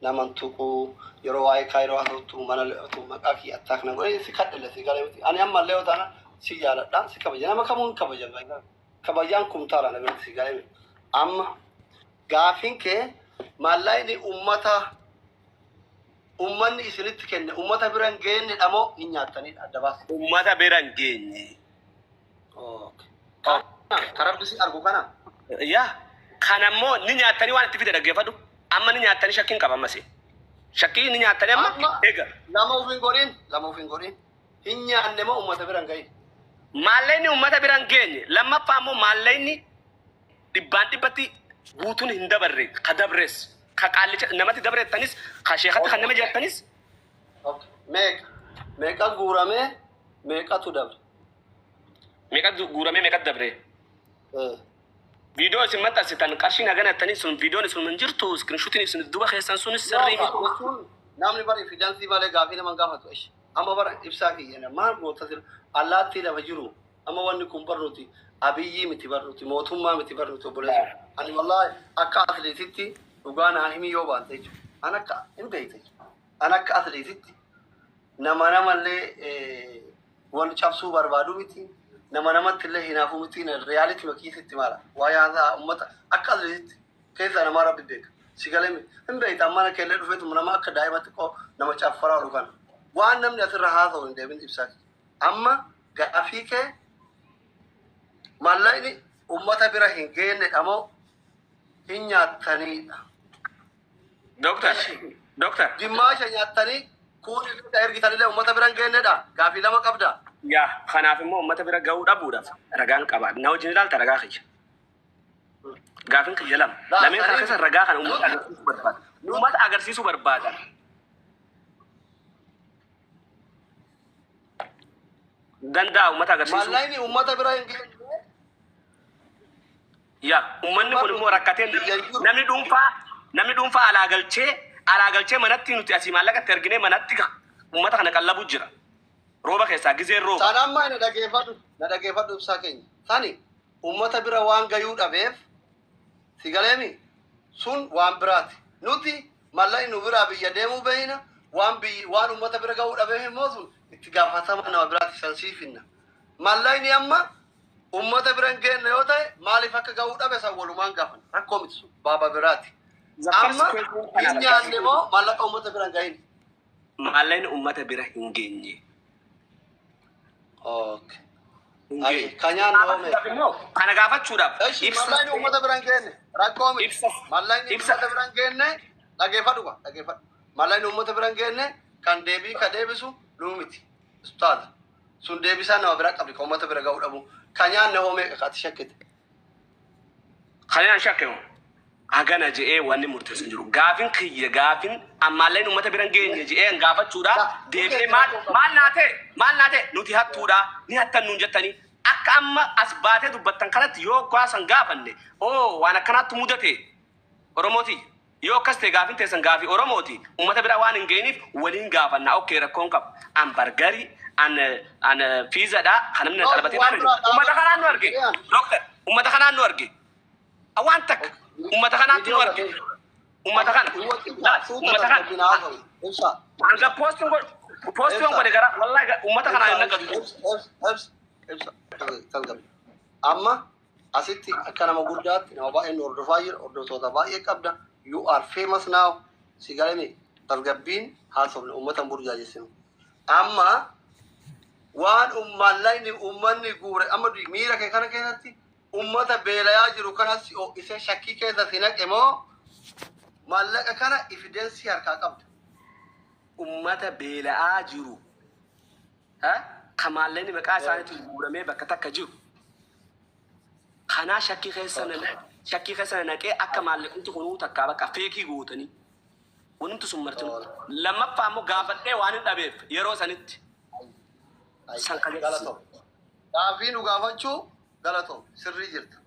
Naman tuquu yeroo waa'ee kaayiroo haasoftu mana le'atu maqaa kiyya attaak na godhe si kadhelle si galee miti. Ani ammallee yoo taana si jaaladha, si kabaja. Nama kamuu hin kabaja. Kabajaan kumtaala na biratti, si galee miti. Amma gaafiin kee maallaqni ummata ummanni isinitti kenne ummata bira hin geennedha moo hin nyaattanidha? Adda baasa. Ummata bira hin geenye. Okay. Kana ka Rabbi si argu kana. Yaa, kana immoo ni nyaattanii waan itti fide dhaggeeffadhu. Amma ni nyaattanii shakkiin qaba ammas. Shakkii ni nyaattanii amma Amma eega. Lama uf hin godhin, lama uf hin godhin. Hin nyaanne moo ummata bira hin gahin? Maallaqni ummata bira hin geenye. Lammaffaa immoo maallaqni dhibbaan dhibbatti guutuun hin dabarre, ka dabres, ka qaallicha namatti dabrettanis, ka sheekatti kan nama jettanis. Okay. Meeqa? Meeqa guuramee, meeqatu dabre? Meeqa guuramee, meeqa dabre? Eh. Viidiyoo isin maxxansitan qarshiin hagana jettanii sun viidiyoon isin hin jirtu, screenshotiin isin duba keessan sunis sirrii miti. Jechuun namni bara evidence malee gaafii nama hin gaafatu. Ishi. Amma bara ibsaa kiyya maal goota sira allaattii lafa jiru. Amma wanni kun bar nuti Abiyyii miti, bar nuti mootummaa miti, bar nuti obboleessa. Ani wallaahi akka atleetitti dhugaa naa himii yoo baante jechuudha. An akka hin beekte jechuudha. An akka atleetitti nama namallee wal cabsuu barbaadu miti. Nama namatti illee hinaafuu miti. Reality makiisitti maala. Waa yaasaa uummata akka atleetitti keessa namaa Rabbi beeka. Si galee hin beekta, mana keellee dhufeetu nama akka daa'ima xiqqoo nama caffaraa oolu kana. Waan namni asirra haasa'u hin deebin, ibsaa. Amma gaafii kee maallaqni uummata bira hin geennedha moo hin nyaattaniidha? Dooktar, dooktar. Gimmaasha nyaattanii kuun illee ergitanillee uummata bira hin geennedha. Gaafii lama qabda. Yaa, kanaaf immoo uummata bira gahuu dhabuudhaaf ragaan qaba. Na wajjin ilaalta ragaa kiyya. Gaafin kiyya lama. Lameen kana keessa ragaa kana uummata agarsiisuu barbaada. Uummata agarsiisuu barbaada. Danda'a uummata agarsiisuu. Maallaqni uummata bira hin geenne. Yaa, uummanni kun immoo rakkatee namni dhuunfaa alaa galchee manatti nuti asii maallaqa itti erginee manatti uummata kana qallabu jira. Rooba keessaa gizeen rooba. Sana amma na dhageeffadhu, na dhageeffadhu, ibsaa keenya. Sani uummata bira waan gayuu dhabeef, si galeemi, sun waan biraati. Nuti mallaqni nu biraa biyya deemuu beeyna, waan biyyi waan uummata bira gahuu dhabeef immoo sun itti gaafatama nama biraati, san siifinna. Mallaqni amma uummata bira hin geenne yoo ta'e, maaliif akka gahuu dhabe san walumaan gaafan, rakkoo miti, sun baaba biraati. Amma hin nyaanne moo maallaqa uummata bira hin gahin? Maallaqni uummata bira hin geenye. Okay. Hin Ay, geenye. ka nyaanne hoo meeqa? Immoo kana gaafachuudhaaf Eshi, ibsa mallaqni uummata bira hin geenne rakkoo miti. Mallaqni uummata bira hin geenne, dhageeffadhu ba, dhageeffadhu. Mallaqni uummata bira hin geenne kan deebii ka deebisu nuu miti. Ustaaza. Sun deebisaa nama bira qabdi ka uummata bira gahuu dhabu. Ka nyaanne hoo meeqa ka ati shakkite? Kan an shakke hoo hagana je'ee wanni murteessu hin jiru. Gaafin kiyya gaafin ammaalleen uummata bira hin geenye je'ee an gaafachuudha. Deebi'ee maal naa ta'e, maal naa ta'e, nuti hattuudha, ni hattan nuun jettanii akka amma as baatee dubbattan kanatti yoo gaasan gaafanne oo waan akkanaatti mudate Oromooti. Yoo akkas ta'e gaafin teessan gaafii Oromooti. Uummata bira waan hin geeniif waliin gaafanna. Okay, rakkoon qabu. An bargarii an fiizadha kan namni na xalabatee maal uummata kanaan nu arge. Dooktar, uummata kanaan nu arge. Waan takka uummata kanaatti nu arge. Uummata kana. Uummata kana. Ibsa. Hanga poostiin godhe, poostiin godhe gara wallahi uummata kanaan hin naqatu. Ibsa. Ibsa. Amma asitti akka nama guddaatti nama baay'een nu hordofaa jira, hordoftoota baay'ee qabda. You are famous now. Si galame, tasgabbiin haasofne, uummata hin burjaajessinu. Amma waan maallaqni uummanni guure amma miira kee kana keessatti uummata beelayaa jiru kanas si ho'isee shakkii keessa si naqe moo maallaqa kana evidence harkaa qabda? Uummata beela'aa jiru. Ka maallaqni maqaa isaaniitiin guuramee bakka takka jiru. Kanaa shakkii keessa na naqee akka maallaqni kunuu takkaa bakka fake gootanii. Wanti sun martinu. Lammaffaa immoo gaafadhee waan hin dhabeef yeroo sanitti. San kan Galatoom. Gaafii nu gaafachuu galatoom, sirrii jirta.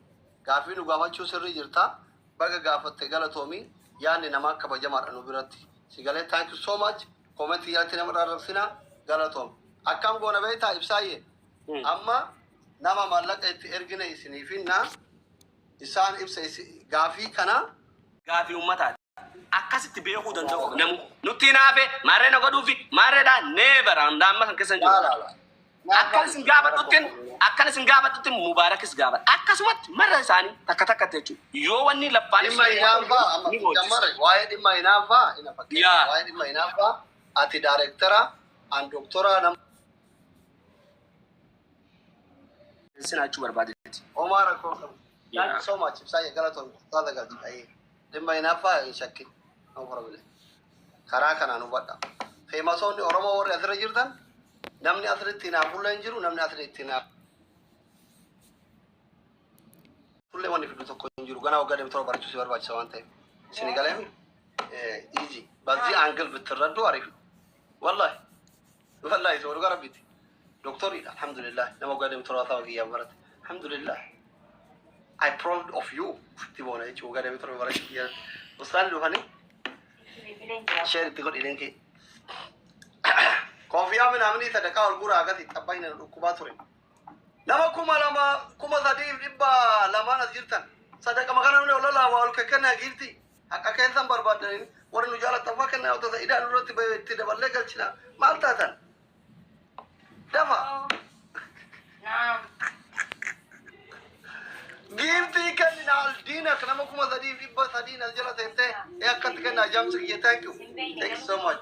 Gaafii nu gaafachuu sirrii jirta. Baga gaafatte, galatoomi. Yaadni namaa kabajamaadha nu biratti. Si galee, thank you so much. Comment jalatti nama rarrabsina, galatoom. Akkam goona beektaa, ibsaayyee? Amma nama maallaqa itti ergine isinii finna. Isaan ibsa gaafii kana Gaafii uummataati. Akkasitti beekuu danda'u qaba namu. Nutti hinaafe maarree na godhuufi maarreedhaa never amma kan keessa hin Laa jiru. laa laa. Akkan isin gaafadhuttin Mubaarakis gaafadha. Akkasumatti marra isaanii takka takkatti jechuudha. Yoo wanni laffaan Dhimma hinaaffaa amma ni boojisa. jammar waa'ee dhimma hinaaffaa ina fakkeenya waa'ee dhimma hinaaffaa ati daayirektara an doktora nama Isin achuu barbaadetti. Homaa rakkoo qabu. Thank you so much. Ibsaa galatoon ustaaza galchi. Ayyee. Dhimma hinaaffaa hin shakkin. No problem. Karaa kanaan hubadha. Feemasoonni Oromoo warri asirra jirtan, namni asirratti hinaafullee hin jiru, namni asirratti hinaafullee wanni fidu tokko hin jiru. Ganaa waggaa 27 barachuu si barbaachisa waan ta'eef. Isin galee easy. በዚህ angle ብትረዱ አሪፍ ነው። ወላሂ ወላሂ ሰው ጋር ረቢቲ ዶክተር alhamdulillah nama waggaa 27 kiyyaa barate alhamdulillah. I proud of you itti boona jechuudha waggaa 27 barachuu kiyyaa. Ustaanni dhufanii share itti godhi linkii. Koofiyaa minaamni sadaqaa ol guuraa akkasii xabbaayina dhukkubaa ture. Nama 2,000 3,200 as jirtan. Sadaqa makana namni ol laa ol kennaa giifti. Haqa keessan barbaadanii warri nu jaalatan faa kennaa otoo idaan irratti itti daballee galchina. Maal taatan? Dafa. Naam. Giiftii kennina aldiina nama 3,300 as jala seentee ee akkatti kennaa jaamsi kiyya, thank you. Thank you so much.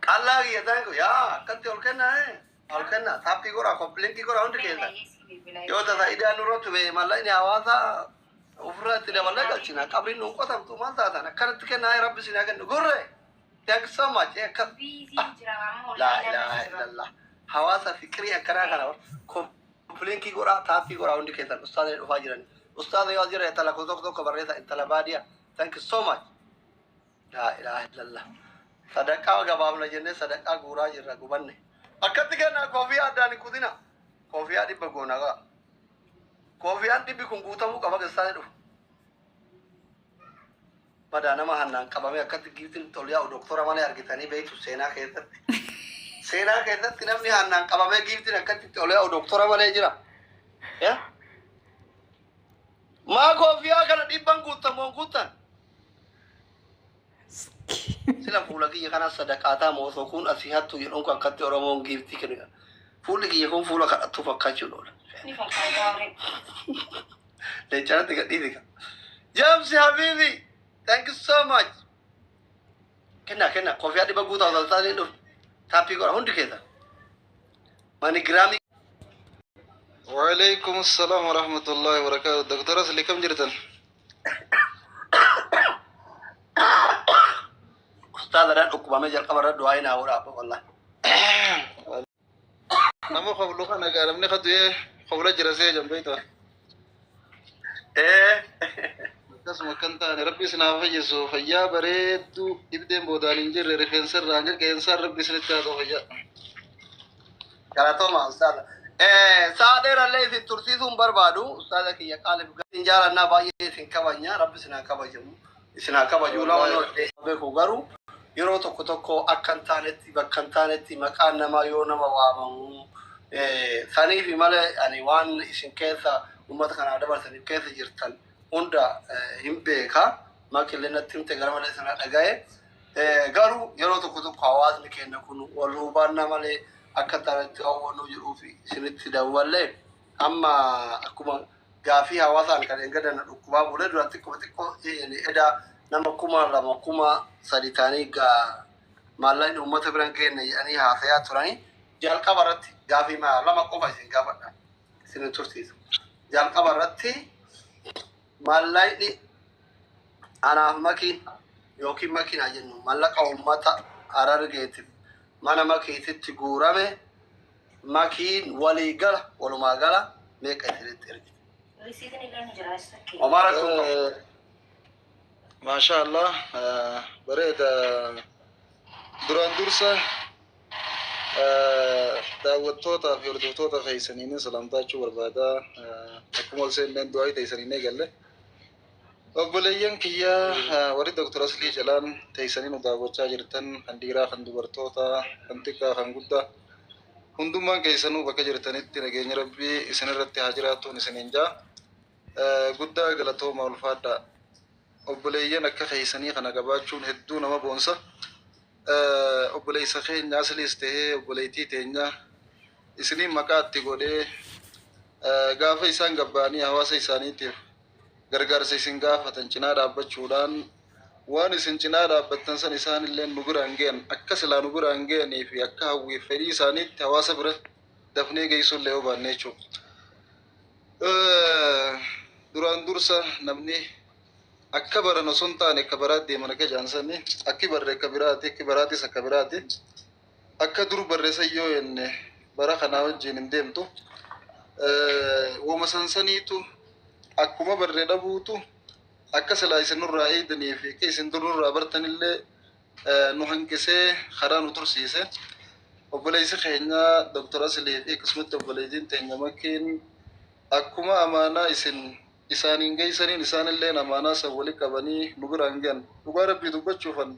Qallaa kiyya, thank you. Yaa akkatti ol kennaa ol kennaa taappii godhaa copy linkii godhaa hundi keessan. Yoo tasa idaan nurratti ba'e mallaqni hawaasaa ofirraa itti daballee galchina. Qabriin nuun qotamtu maal taatan akkanatti kennaa rabbi isin haa kennu gurre. Thank you so much. Akkas. Laa ilaaha illallah. Hawaasa fikirii akkanaa kana copy linkii godhaa taappii godhaa hundi keessan ustaazni dhufaa jiran. Ustaaza yoo as jira intala tokko tokko barreessa intala baadiyaa. Thank you so much. Laa ilaaha illallah. Sadaqaa gabaabna jennee sadaqaa guuraa jirra gubanne. Akkatti kennaa koofiyaa addaan hin kutina. Koofiyaa 100 goona gaa. Koofiyaan 100 kun guutamuu qaba keessaa dhufu. Badaa nama hannaan qabamee akkatti giiftiin tol yaa'u doktora malee argitanii beektu seenaa keessatti. Seenaa keessatti namni hannaan qabamee giiftiin akkatti tol yaa'u doktora malee jira. Yaa? Maa koofiyaa kana 100n guuttan moo hin guuttan? Sila fuula kiyya kana sadaqaataa moosoo kun asii hattu jedhuun kun akkatti Oromoon giiftii kennu. Fuulli kiyya kun fuula kadhattuu fakkaachuu oola. Ni fakkaata. Leencanatti gadhiisi ka. Jaamsi habiibi, thank you so much. Kenna kenna koofiyaa 100 guutaa osoo taatee dhufu. Taappii godha hundi keessa. MoneyGramii. وعليكم السلام ورحمة الله وبركاته. دكتور أصلي كم جرتن؟ Ustaazadhaan dhukkubamee jalqaba irra du'aa hin haawudha wallahi. Nama qoblu kana gaa namni kadu'ee qobla jira see jambeeta. Ee. Akkasuma kan taane rabbi isin haa fayyisu, fayyaa bareedduu dhibdeen boodaan hin jirre rifeensa irraa hanga qeensaan rabbi isinitti haa ta'u fayyaa. Galatooma ustaaza. Sa'a dheerallee isin tursiisuun barbaadu ustaaza kiyya qaaliif isin jaalannaa, baay'ee isin kabajna, rabbi isin haa kabajamu. Isin haa kabaju lama beeku garuu yeroo tokko tokko akka hin taanetti bakka hin taanetti maqaan namaa yoo nama waamamu saniifi malee ani waan isin keessa uummata kanaaf dabarsaniif keessa jirtan hunda hin beeka. Makillee natti himte gara malee sana dhaga'e. Garuu yeroo tokko tokko hawaasni keenya kun wal hubannaa malee akka taanetti hawwannu jedhuu fi isinitti dawwallee amma akkuma gaafii hawaasaan kan hin gadanna dhukkubaa bulee dura xiqqoo xiqqoo eda nama 2,000 3,000 ta'anii gaa maallaqni uummata biran keenya jedhanii haasayaa turanii jalqaba irratti gaafii lama qofa isin gaafadha isin tursiisu. Jalqaba irratti maallaqni anaaf makiin yookiin makiinaa jennu maallaqa uummata Harargeetiif mana makiititti guurame makiin walii gala walumaa gala meeqa isinitti ergite? Risiitiin illee ni jira. Isa Homaa rakkoon qabu. Maasha Allah, bareeda. Duraan dursa daawwattootaa fi hordoftoota keessaniin salaamtaachuu barbaada. Akkuma ol seenneen du'aa teessaniin eegalle. Obboleeyyan kiyyaa warri Dr. Aslii jalaan teessanii nu daawwachaa jirtan, kan dhiiraa, kan dubartootaa, kan xiqqaa, kan guddaa, hundummaan keessanuu bakka jirtanitti nageenya rabbii isinirratti haa jiraattuun isiniin jaa. Guddaa galatooma, ulfaadhaa. Obboleeyyan akka keessanii kana qabaachuun hedduu nama boonsa. Obboleessa keenya Asliis ta'ee obboleettii teenya isiniin maqaa itti godhee gaafa isaan gabbaanii hawaasa isaaniitiif gargaarsa isin gaafatan cinaa dhaabbachuudhaan waan isin cinaa dhaabbattan san isaan illee nu biraan ga'an akka silaa nu biraan ga'anii fi akka hawwiif fedhii isaaniitti hawaasa bira dafnee geessuu illee yoo baanne jechuudha. Duraan dursa namni akka baran osoo hin taane akka baraatti deeman akka jaansanii akki barre akka biraati akki baraatis akka biraati akka dur barre san yoo jenne bara kanaa wajjin hin deemtu. Woma sansaniitu akkuma barre dhabuutu akka silaa isin nurraa eegdanii fi akka isin dur nurraa bartanillee nu hanqisee karaa nu tursiise. Obboleessi keenya Dr. Asilii fi akkasumatti obboleettiin teenya Makkiin akkuma amaanaa isin isaaniin geessaniin isaanillee amaanaa san walitti qabanii nu biraan gahan. Dhugaa Rabbii dubbachuufan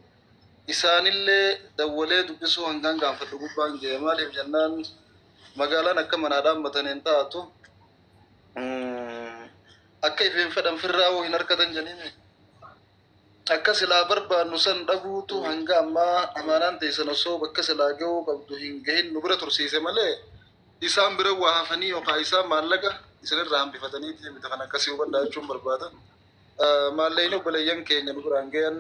isaanillee dawwalee dubbisuu hangaan gaanfadhu gubbaan ga'e. Maaliif jennaan magaalaan akka manaa dhaabbatan hin taatu. Akka ifeen fedhan firraa hin harkatan jeniimi. Akka silaa barbaannu san dhabuutu hanga ammaa amaanaan teessan osoo bakka silaa ga'uu qabdu hin gahin nu bira tursiise malee isaan bira waa hafanii yookaan isaan maallaqa isinirraa hambifatanii miti kan akkasii hubadhaa jechuun barbaada. Maallaqni obboleeyyan keenya nu biraan gahan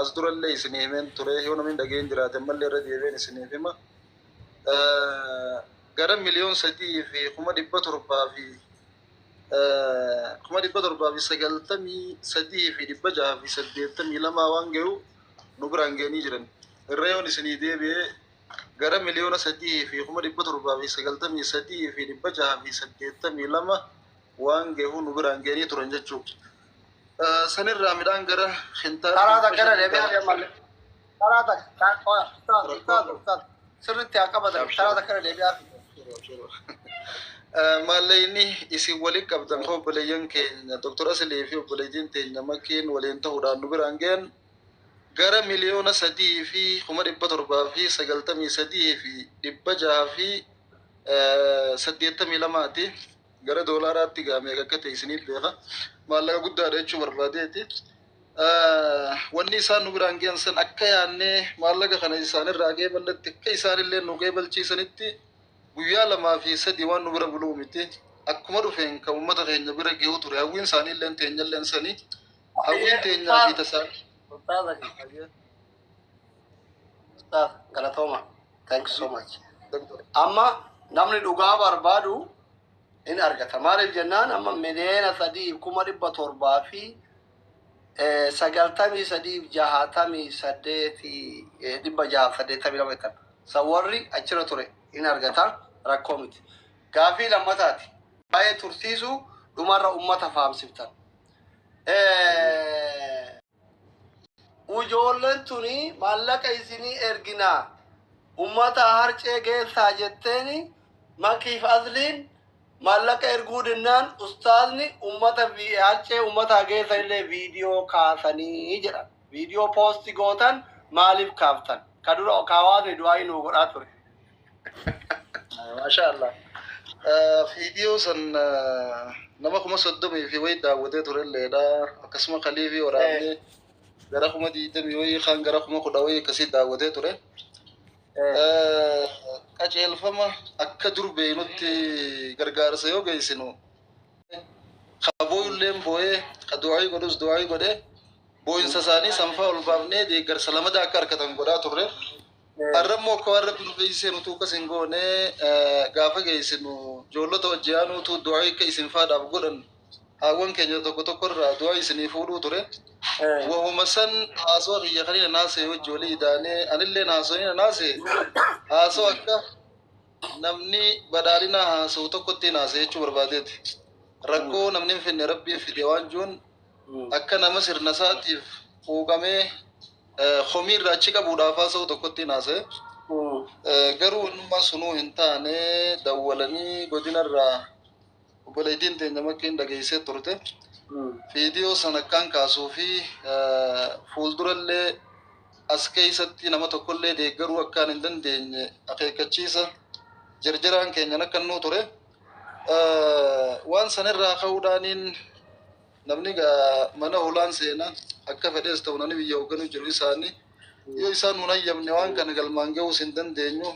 as durallee isinii himeen ture yoo namni dhageen jiraate mallee irra deebiin isiniif hima. Gara 3,793,682 waan gahu nu biraan gahanii jiran. Irra yoon isinii deebi'ee gara 3,793,682 waan gahu nu biraan gahanii turan jechuudha. Sanirraa midhaan gara Karaa takka irra deebi'aa ammallee. Karaa takka ustaaz sirriitti haa qabatan karaa takka irra deebi'aa. Maallaqni isin waliin qabdan obboleeyyan keenya Dr. Asilii fi obboleettiin teenya Makkiin waliin ta'uudhaan nu biraan gahan gara 3,793,682ti. Gara doolaaraatti gaamee akka ta'e isiniif beeka. Maallaqa guddaadha jechuu barbaadeeti. Wanni isaan nu biraan gahan san akka yaannee maallaqa kana isaanirraa geeballetti akka isaanillee nu geebalchiisanitti guyyaa 2 fi 3 waan nu bira buluu miti. Akkuma dhufeen kan uummata keenya bira gahuu ture. Hawwiin isaaniillee teenyallee sanii. Hawwiin teenyaa fi tasaan. Ustaaz galatooma. Thank you so much. Amma namni dhugaa barbaadu in argata. Maaliif jennaan amma 3,793,682 jettan. San warri achirra ture in argata rakkoo miti. Gaafii lammataati. Baay'ee tursiisuu dhumarra ummata faamsiftan. Ijoolleen tuni maallaqa isinii erginaa ummata harcee geessaa jetteeni Makiif Asliin maallaqa erguu dinnaan ustaazni ummata harcee ummata geessan illee viidiyoo kaasanii jedhan. Viidiyoo poosti gootan maaliif kaaftan? Ka dura hawaasni du'aa nuu godhaa ture. Maasha Allah. Viidiyoo san nama 30,000 fi wayii daawwatee turelleedha. Akkasuma kaliifii waraabnee gara 20,000 wayii kaan gara 10,000 wayii akkasii daawwatee ture. Qajeelfama akka dur beeynutti gargaarsa yoo geessinu ka booyulleen booyee ka du'aayii godhus du'aayii godhee booyinsa isaanii sanfaa ol baafnee deeggarsa lamada akka harkatan godhaa turre. Har'a immoo akka waan Rabbi nu fayyisee nutu akkas hin goone gaafa geessinu ijoollota wajji aanuutu du'aayii akka isin faadhaaf godhan haawwan keenya tokko tokko irraa du'aa isinii fuudhuu ture. Wahuma san haasawaa kiyya kan inni naasee wajji walii idaanee anillee haasawaa inni naasee haasawaa akka namni badhaadhina haasawu tokkotti naasee jechuu barbaadeeti. Rakkoo namni hin finne Rabbiin fide waan jiruun akka nama sirna isaatiif quuqamee komii irraa achi qabuudhaaf haasa'u tokkotti naasee. Garuu innummaan sunuu hin taane dawwalanii godinarraa obboleettiin teenya Makkiin dhageessee turte. Viidiyoo sana akkaan kaasuu fi fuuldurallee as keessatti nama tokkollee deeggaruu akkaan hin dandeenye akeekkachiisa jarjaraan keenyan akka nuu ture. Waan sanirraa ka'uudhaaniin Namni gaa mana holaan seena akka fedhees ta'u namni biyya hoogganuu jiru isaanii yoo isaan nun hayyamne waan kana galmaan gahuus hin dandeenyu.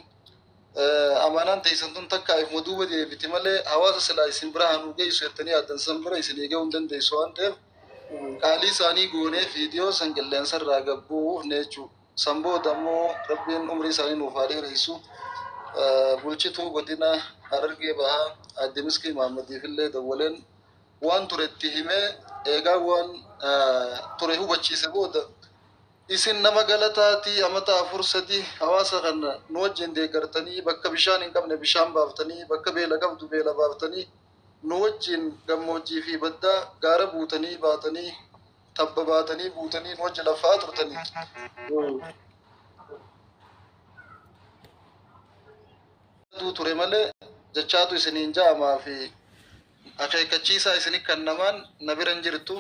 Amaanaan teessan tun takka ifuma duuba deebiti malee hawaasa silaa isin bira hanuu geessu jettanii yaaddan san bira isinii gahuu hin dandeessu waan ta'eef qaalii isaanii goonee viidiyoo san qilleensarraa gabbuufne jechuudha. San booda immoo Rabbiin umrii isaanii nuuf haa dheeressu. Bulchituu godina Harargee Bahaa Aadde Miskii Mahaammadiif illee dawwaleen waan ture itti himee eegaa waan ture hubachiise booda isin nama galataatii amata afur sadi hawaasa kana nu wajjin deeggartanii bakka bishaan hin qabne bishaan baaftanii bakka beela qabdu beela baaftanii nu wajjin gammoojjii fi baddaa gaara buutanii baatanii tabba baatanii buutanii nu wajjin laffaa turtanii. Ture malee jechaatu isiniin ja'amaa fi akeekkachiisaa isinii kan namaan na bira hin jirtu.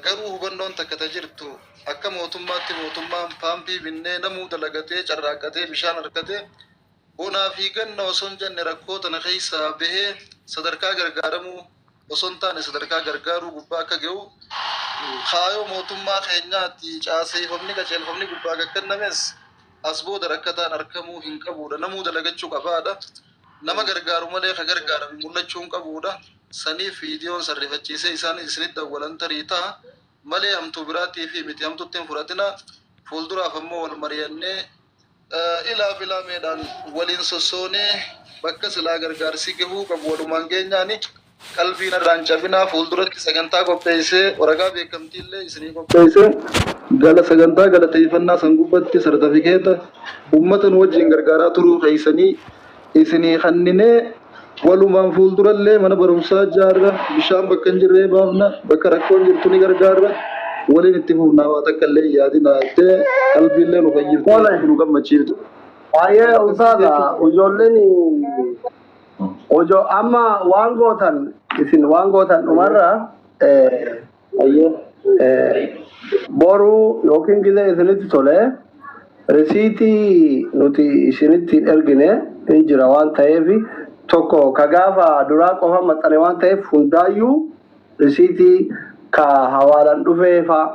Garuu hubannoon takka ta jirtu akka mootummaatti mootummaan paampii binnee namuu dalagatee carraaqqatee bishaan harkatee bonaa fi ganna osoo hin jenne rakkoo tana keessaa bahee sadarkaa gargaaramuu osoo hin taane sadarkaa gargaaruu gubbaa akka gahu kaayoo mootummaa keenyaatti caaseeffamni qajeelfamni gubbaa kakkannames as booda rakkataan argamuu hin qabudha. Namuu dalagachuu qabaadha. Nama gargaaru malee ka gargaarame mul'achuu hin qabudha. Saniif viidiyoon sarrifachiisee isaan isinitti dawwalan tarii ta'a malee hamtuu biraatii fi miti hamtuutti hin fudhatina. Fuulduraaf ammoo wal mari'annee ilaa filaameedhaan waliin sossoonee bakka silaa gargaarsi gahuu qabu walumaan geenyaani qalbiin irraan cabinaa fuulduratti sagantaa qopheessee waraqaa beekamtii illee isinii qopheessee gala sagantaa galateeffannaa san gubbatti sartifikeeta uummata nu wajjin gargaaraa turuu keessanii isinii kanninee walumaan fuuldurallee mana barumsaa ijaarra bishaan bakka hin jirree baafna bakka rakkoon jirtu ni gargaarra waliin itti fufnaa waa takka illee yaadina jettee qalbiillee nu fayyifte nu gammachiifte. Baay'ee ulfaata ijoolleen ojo amma waan gootan isin waan gootan dhumarra boruu yookiin gizee isinitti tole risiitii nuti isinitti ergine hin jira waan ta'eef tokko ka gaafa duraa qofa maxxane waan ta'eef hundaayyuu risiitii ka hawaalaan dhufee fa'a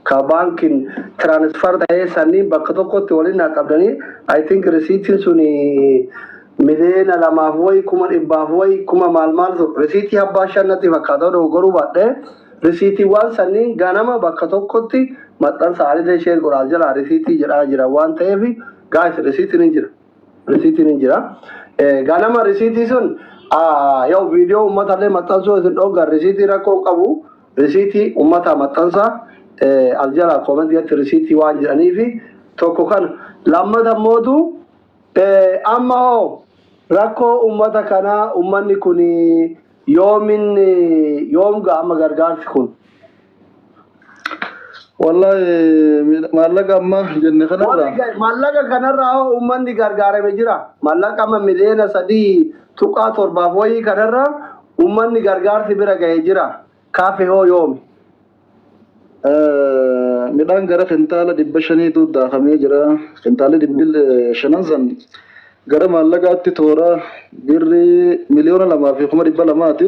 ka baankiin transfer ta'ee sanniin bakka tokkotti waliin haa qabdanii. I think risiitiin sun 2,000,000 wayi 100,000 wayi kuma maal maal risiitii abbaa shannatti fakkaata dogoggoruu baadhee risiitiiwwan sanniin ganama bakka tokkotti maxxansa haalillee ishee godhaa jira risiitii jedhaa jira waan ta'eef guys, risiitiin hin jira, risiitiin hin jira. Ganama risiitii sun yoo viidiyoo uummatallee maxxansuu isin dhoggan risiitii rakkoo hin qabu, risiitii uummata maxxansa as jala koomentii risiitii waan jedhaniifi tokko kana. Lammata mootu amma hoo rakkoo uummata kanaa uummanni kun yoomin yoom ga'a amma gargaarsi kun? Wallahi maallaqa amma jenne kanarraa Maallaqa kanarraa hoo uummanni gargaarame jira? Maallaqa amma 3.7 wayii kanarraa uummanni gargaarsi bira ga'ee jira. Kaafe hoo yoomi? Midhaan gara kintaala 500tu daakamee jira. Kintaalli 500 san gara maallaqaatti toora birrii 2,200,000ti.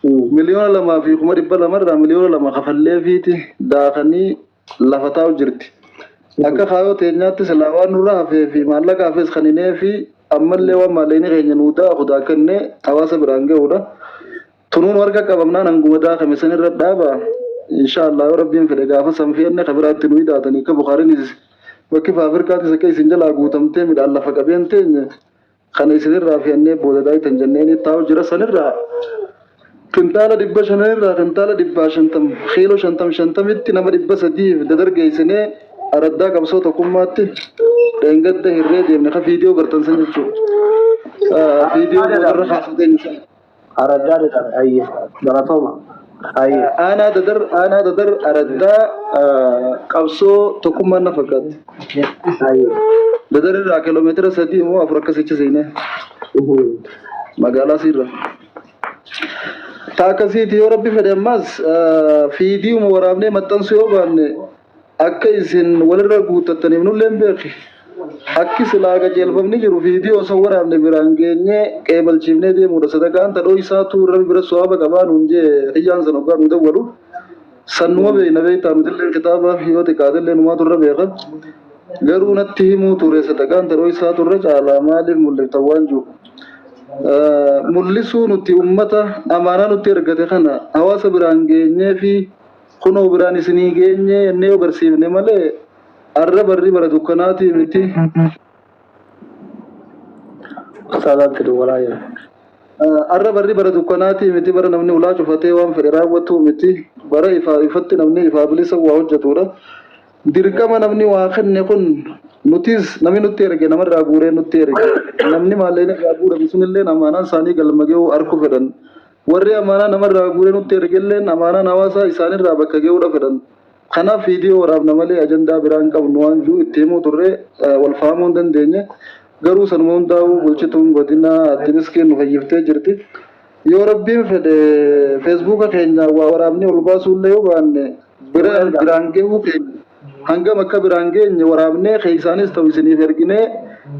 2,200,000 irraa 2,000,000 kafalleefiiti daakanii lafa taa'u jirti. Akka kaayoo teenyaatti silaa waan nurra hafee fi maallaqa hafes kan hinee fi ammallee waan maallaqni keenya nuu daaku daakannee hawaasa biraan ga'uudha. Tunuun warqa qabamnaan hanguma daakame sanirra dhaaba. Inshaallah yoo Rabbiin fedhe gaafa san fe'anne ka biraatti nu hidaatanii akka Bukaariinis bakki faafirkaatis akka isin jalaa guutamtee midhaan lafa qabeen teenye kana isinirraa fe'annee booda daayitan jenneeni taa'u jira. Sanirraa kintaala 500rraa kintaala 150 kiiloo shantam shantamitti nama 300f dadargeessinee araddaa qabsoo tokkummaatti dheengadda hirree deemne ka viidiyoo gartan san jechuudha. Viidiyoo boodarra kaasuu teenya sana. Araddaa jedhama. Ayyee. Galatooma. Ayyee. Aanaa Dadar, aanaa Dadar araddaa qabsoo tokkummaan na fakkaatti. Ayyee. Dadar irraa kiiloomeetira 3 immoo 4 akkasichi seenee magaalaa siirra. Ta akkasiiti yoo Rabbi fedhe ammas fiidiuma waraabnee maxxansuu yoo baanne akka isin walirra guuttattaniif nullee hin beeki. Akki silaa qajeelfamni jiru viidiyoo osoo waraabne biraan geenyee qeebalchiifnee deemuudha. Sadaqaan tadhoo isaatu rabbi bira suwaaba qabaa nuun jee hiyyaan san hoggaa nu dawwalu. Sannuma beekna beektaa nutillee kitaaba yoo xiqqaatellee numaatu irra beeka. Garuu natti himuu ture sadaqaan tadhoo isaatu irra caalaa maaliif mul'iftan waan jiru. Mul'isuu nuti ummata amaanaa nutti ergate kana hawaasa biraan geenyee fi kunoo biraan isinii geenyee jennee yoo barsiifne malee arra barri bara dukkanaatii miti. Ustaazaatti duwwalaa jira. Arra barri bara dukkanaatii miti, bara namni ulaa cufatee waan fedhe raawwatu miti, bara ifaa ifatti namni ifaa bilisa waa hojjetudha. Dirqama namni waa kenne kun nutis namni nutti erge namarraa guuree nutti erge, namni maallaqni irraa guurame sunillee amaanaan isaanii galma ga'uu arku fedhan, warri amaanaa namarraa guuree nutti ergelleen amaanaan hawaasaa isaanirraa bakka ga'uudha fedhan. Kanaaf viidiyoo waraabna malee ajandaa biraan qabnu waan jiru itti himuu turre, wal fahamuu hin dandeenye. Garuu sanuma hundaa'uu bulchituun godina addi miskiin nu fayyiftee jirti. Yoo rabbiin fedhe feesbuuka keenya waa waraabnee ol baasuullee yoo baanne biraan gahuu keenya hangam akka biraan geenye waraabnee keessaanis ta'u isiniif erginee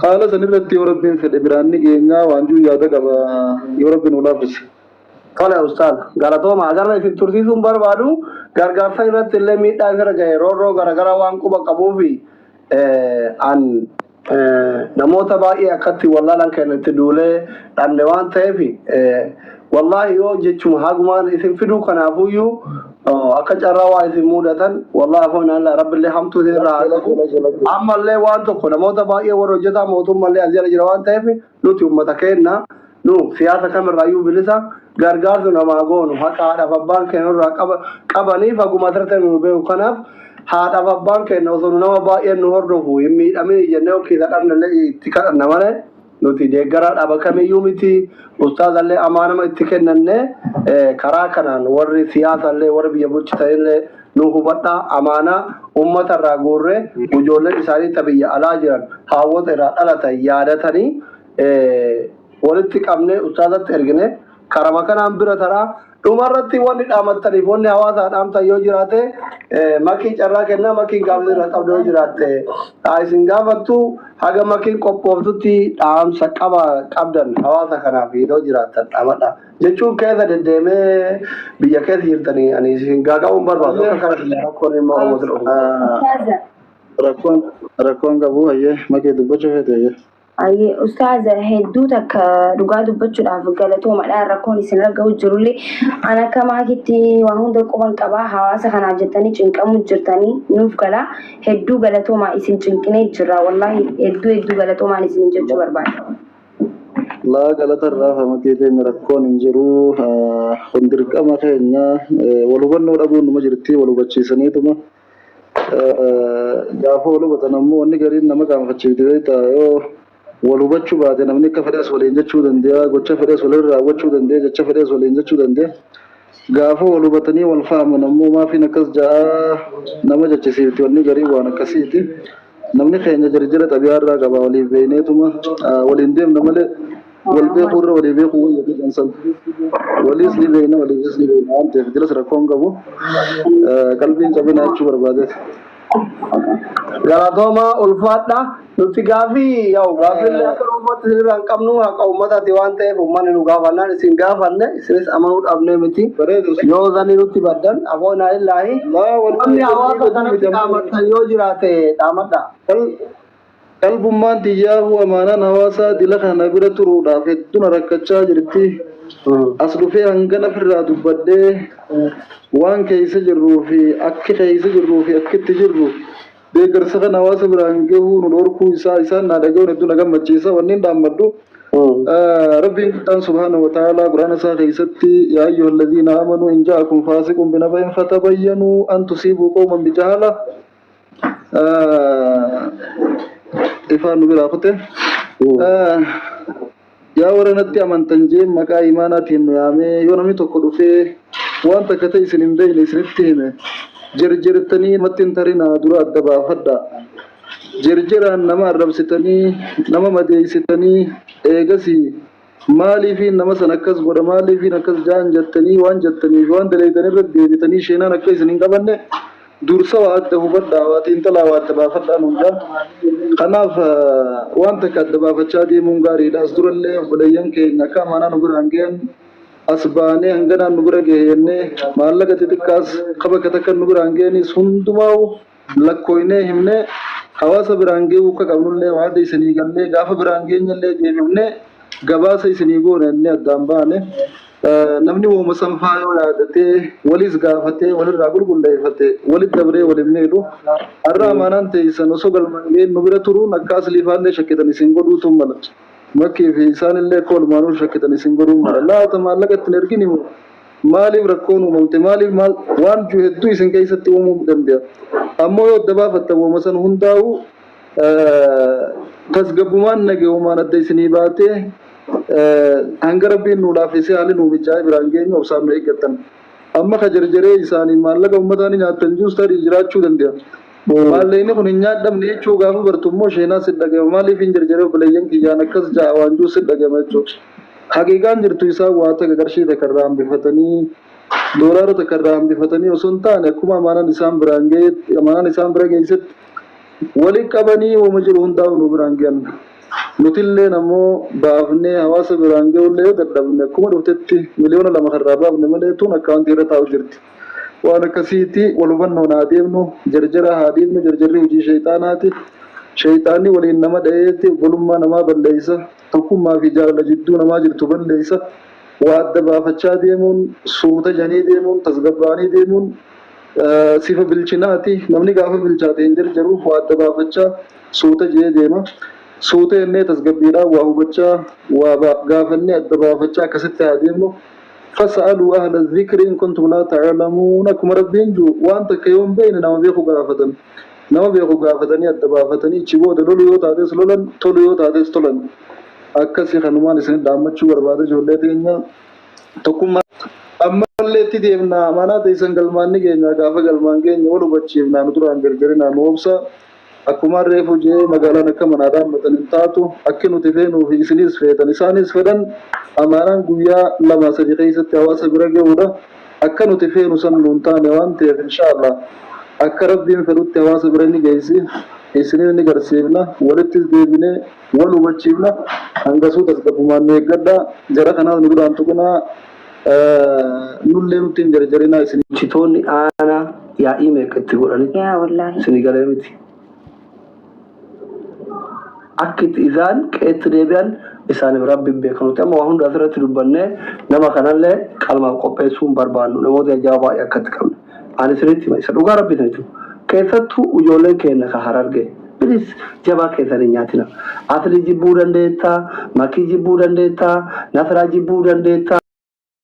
haala sanirratti yoo rabbiin fedhe biraan ni geenyaa waan jiru yaada qaba yoo rabbiin nu laaffise. Tole ustaaz, galatooma. Agarra isin tursiisuun barbaadu gargaarsa irratti illee miidhaa irra gahe roorroo garaagaraa waan quba qabuufi an namoota baay'ee akkatti wallaalan keenya itti duulee dhabne waan ta'eef, wallaahi yoo jechuma hagumaan isin fiduu kanaafuyyuu akka carraa waa isin mudatan, wallaahi afaan Allah rabbillee hamtuu isin irraa haa qabu. Ammallee waan tokko namoota baay'ee warra hojjetaa mootummaallee as jala jira waan ta'eef, nuti uummata keenya nu siyaasa kamirraayyuu bilisa, gargaarsu namaa goonu haqa haadhaaf abbaan keenya nurraa qabaniif haguma asirratti nu beeku. Kanaaf haadhaaf abbaan keenya osoo nu nama baay'een nu hordofu hin miidhamin jennee okiisa dhabnellee itti kadhanna malee nuti deeggaraa dhaaba kamiyyuu miti. Ustaazallee amaanama itti kennanne karaa kanaan warri siyaasallee warri biyya bulchitanillee nu hubadhaa, amaanaa uummata irraa guurree ijoolleen isaanii ta biyya alaa jiran haawwota irraa dhalatan yaadatanii walitti qabnee ustaazatti ergine karama kanaan bira taraa. Dhumarratti wanni dhaamattaniif wanni hawaasaa dhaamtan yoo jiraate, makii carraa kennaa, makiin gaafni irra qabdu yoo jiraatte haa isin gaafattu. Haga makiin qophooftutti dhaamsa qaba qabdan hawaasa kanaaf yoo jiraattan dhaamadha jechuun keessa deddeemee biyya keessa jirtanii ani isin gaaga'uun barbaadu akka kana biyya rakkoon ilma Oromootiin dhufu. Ustaaza. Rakkoon qabu, hayyee, makee dubbachuu feete, hayyee. Ayyee ustaaza, hedduu takka dhugaa dubbachuudhaaf galatoomadha. Rakkoon isin irra gahu jirullee an akka maakitti waa hunda quban qabaa. Hawaasa kanaaf jettanii cinqamuu jirtanii nuuf gala. Hedduu galatoomaa, isin cinqinee jirra, wallaahi hedduu hedduu galatoomaan isin jechuu barbaada. Laa, galata irraa famakee keenya, rakkoon hin jiru. Kun dirqama keenya. Wal hubannoo dhabuun numa jirti, wal hubachiisaniituma. Gaafa wal hubatan ammoo wanni gariin nama qaanfachiifti beektaa, yoo wal hubachuu baate namni akka fedhes waliin jechuu danda'a, gocha fedhes walirra raawwachuu danda'a, jecha fedhes waliin jechuu danda'a. Gaafa wal hubatanii wal fahaman ammoo maafiin akkas ja'a nama jechisiifti wanni gariin waan akkasiiti. Namni keenya jarjara xabiyaa irraa qaba, waliif beekneetuma waliin deemna malee wal beekuu irra walii beekuu wayya jedhan san. Waliis ni beekna, waliifis ni beekna waan ta'eef jiras rakkoon qabu. Qalbiin cabinaa jechuu barbaadeeti. Galatooma, ulfaadha. Nuti gaafii yaa'u gaaffiillee akka dhuunfaatti isinirraa hin qabnu, haqa uummataati waan ta'eef uummanni nu gaafannaan isin gaafanne, isinis amanuu dhabnee miti. Bareedu. Yoo zanii nutti baddan afoonaa illaahi. Laa Wanni wallahi hawaasa kanatti dhaamattan yoo jiraate dhaamadha. Qalbummaan tiyyaahu amaanaan hawaasaa dila kana bira turuudhaaf hedduna rakkachaa jirti. As dhufee hangana ofirraa dubbadhee waan keessa jirruu fi akki keessa jirruu fi akkitti jirru deeggarsa kana hawaasa biraan gahuu nu dhorkuu isaa isaan naa dhaga'uun hedduu na gammachiisa. Wanni hin dhaammadhu. Rabbiin guddaan subhaanahu wa ta'aalaa quraana isaa keessatti yaa ayyuha alladhiina aamanuu in ja'akum faasiqun binaba'in fatabayyanuu an tusiibuu qawman bijahala. Ifaan nu biraa kute. Yaa warra natti amantan jeen maqaa imaanaatiin nu yaamee, yoo namni tokko dhufee waan takka ta'e isin hin beekne isinitti hime jerjertanii namatti hin tarinaa, dura adda baafadhaa. Jerjeraan nama arrabsitanii nama madeessitanii eegasii maaliifiin nama sana akkas godha, maaliifiin akkas jaan jettanii waan jettaniif waan daleeytan irra deebitanii sheenaan akka isin hin qabanne Dursa waa adda hubadhaa, waa xiinxalaa, waa adda baafadhaa nuun jaa. Kanaaf waan takka adda baafachaa deemuun gaariidha. As durallee obboleeyyan keenya akka amaanaa nu biraan gahan as baanee hanganaan nu bira gahe jennee maallaqa xixiqqaas ka bakka takka nu biraan gahanis hundumaa'u lakkooynee himnee hawaasa biraan gahuu akka qabnullee waada isinii gallee gaafa biraan geenyallee deebifnee gabaasa isinii goona jennee addaan baane. Namni wooma san faa yoo yaadatee walis gaafatee walirraa qulqulleeffate walit dabree wal hin miidhu. Har'a amaanaan teessan osoo galma hin gahin nu bira turuun akka aslii faallee shakkitan isin godhuutu mala. Makkii fi isaanillee akka walumaanuu shakkitan isin godhuu mala. Laata maallaqa ittiin ergini moo maaliif rakkoon uumamte maaliif maal waan jiru hedduu isin keessatti uumuu danda'a. Ammoo yoo adda baafattan wooma san hundaa'u tasgabbumaan nagayumaan adda isinii baatee hanga rabbiin nuu laaffisee haalli nuu mijaa'ee biraan geenyu obsaan nu eeggattan. Amma ka jarjaree isaanii maallaqa uummataa ni nyaattan jirus tarii jiraachuu danda'a. Maallaqni kun hin nyaadhamne jechuu gaafa bartu immoo sheenaa si dhagama. Maaliif hin jarjaree obboleeyyan kiyyaan akkas ja'a waan jiru si dhagama jechuudha. Haqiiqaan jirtu isaan waa takka qarshii takka irraa hambifatanii doolaara takka irraa hambifatanii osoo hin taane akkuma amaanaan isaan biraan gaheetti amaanaan isaan bira geessetti wali qabanii wama jiru hundaa'u nu biraan gahan. Nutilleen ammoo baafnee hawaasa biraan gahullee yoo dadhabne akkuma dhuftetti 2 miliyoona karraa baafne malee tun akkaawuntii irra taa'u jirti. Waan akkasiiti wal hubannoon haa deemnu, jarjara haa deemnu, jarjarri hojii sheexaanaati. Sheexaanni waliin nama dha'eeti obbolummaa namaa balleessa, tokkummaa fi jaalala jidduu namaa jirtu balleessa. Waa adda baafachaa deemuun, suuta janii deemuun, tasgabbaa'anii deemuun sifa bilchinaati. Namni gaafa bilchaate hin jarjaru, waa adda baafachaa suuta jee deema. Suuta jennee tasgabbiidhaan waa hubachaa, waa gaafannee adda baafachaa akkasitti haa deemnu. فاسألوا أهل الذكر إن كنتم لا تعلمون akkuma rabbiin jiru waan takka yoo hin beekne nama beeku gaafatan. Nama beeku gaafatanii adda baafatanii ichi booda lolu yoo taates lolan, tolu yoo taates tolan. Akkasii kanumaan isin dhaammachuu barbaada ijoollee teenya tokkummaa. Ammallee itti deemna amaanaa teessan galmaan ni geenya gaafa galmaan keenya wal hubachiifnaa nu duraan gargarinaa nu obsa. Akkuma reefu jee magaalaan akka manaa dhaammatan hin taatu akki nuti feenuu fi isinis feetan isaanis fedhan amaanaan guyyaa 2-3 keessatti hawaasa bira gahuudha. Akka nuti feenu san nuun taane waan ta'eef inshaallah akka rabbiin fedhutti hawaasa bira ni geessi isinis ni garsiifna walittis deebinee wal hubachiifna hangasuu tasgabbumaan nu eeggadha jara kanaas nu duraan tuqinaa nullee nutti hin jarjarinaa isin. Bulchitoonni aanaa yaa'ii meeqa itti godhanitti Yaa wallaahi. isinii galee miti. Akka itti isaan qeetti deebi'an isaaniif rabbiin beeka. Nuti amma waa hunda asirratti dubbannee nama kanallee qalmaaf qopheessuu hin barbaannu. Namoota jajjaba baay'ee akkatti qabna. Ani isinitti hima isa dhugaa rabbi isinitti hima. Keessattuu ijoolleen keenya ka Harargee. Bilis jabaa keessan hin nyaatina. Asli jibbuu dandeettaa, Makii jibbuu dandeettaa, Nasraa jibbuu dandeettaa.